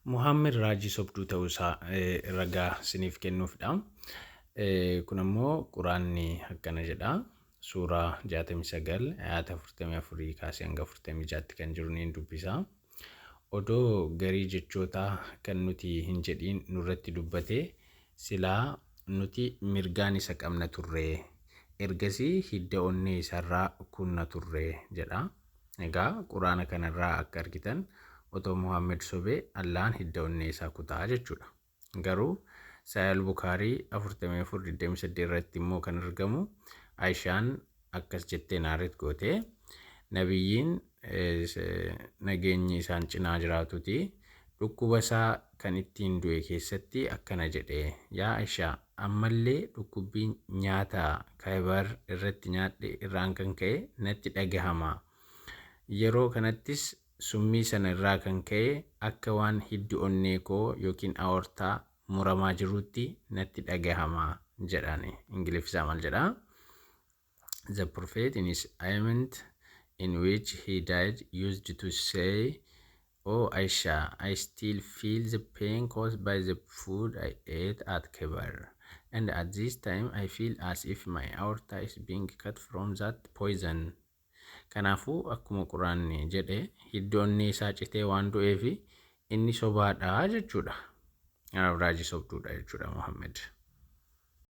Muhammad raajii sobduu ta'uu isaa ragaa isiniif kennuufidha. Kun ammoo Quraanni akkana jedha. Suuraa 69 ayata 44 kaasee hanga 46tti kan jiru niin dubbisa. Odoo garii jechootaa kan nuti hin jedhiin nurratti dubbatee, silaa nuti mirgaan isa qabna turre. Ergasii hidda onnee isaarraa kunna turre jedha. Egaa Quraana kanarraa akka argitan, otoo Muhammad sobee Allaahn hidda onnee isaa kutaa jechuudha. Garuu Sahih al-Bukhari 44 28 irratti immoo kan argamu, Aishaan akkas jettee narrate goote: Nabiyyiin nageenyi isaan cinaa jiraatuti dhukkuba isaa kan ittiin du'e keessatti akkana jedhe: "Yaa Aishaa, ammallee dhukkubbiin nyaata Khaybar irratti nyaadhe irraan kan ka'e natti dhagahama. Yeroo kanattis summii sana irraa kan ka'e akka waan hiddi onnee koo yookiin aortaa muramaa jiruutti natti dhagahama" jedhaani. Ingiliffisaa maal jedhaa? The Prophet, in his ailment in which he died, used to say, 'Oh Aisha, I still feel the pain caused by the food I ate at Khaybar. And at this time I feel as if my aorta is being cut from that poison." Kanaafuu akkuma Quraanni jedhe, hiddi onnee isaa citee waan du'eefi inni sobaadha jechuudha. Kanaaf raajii sobduudha jechuudha Muhammad.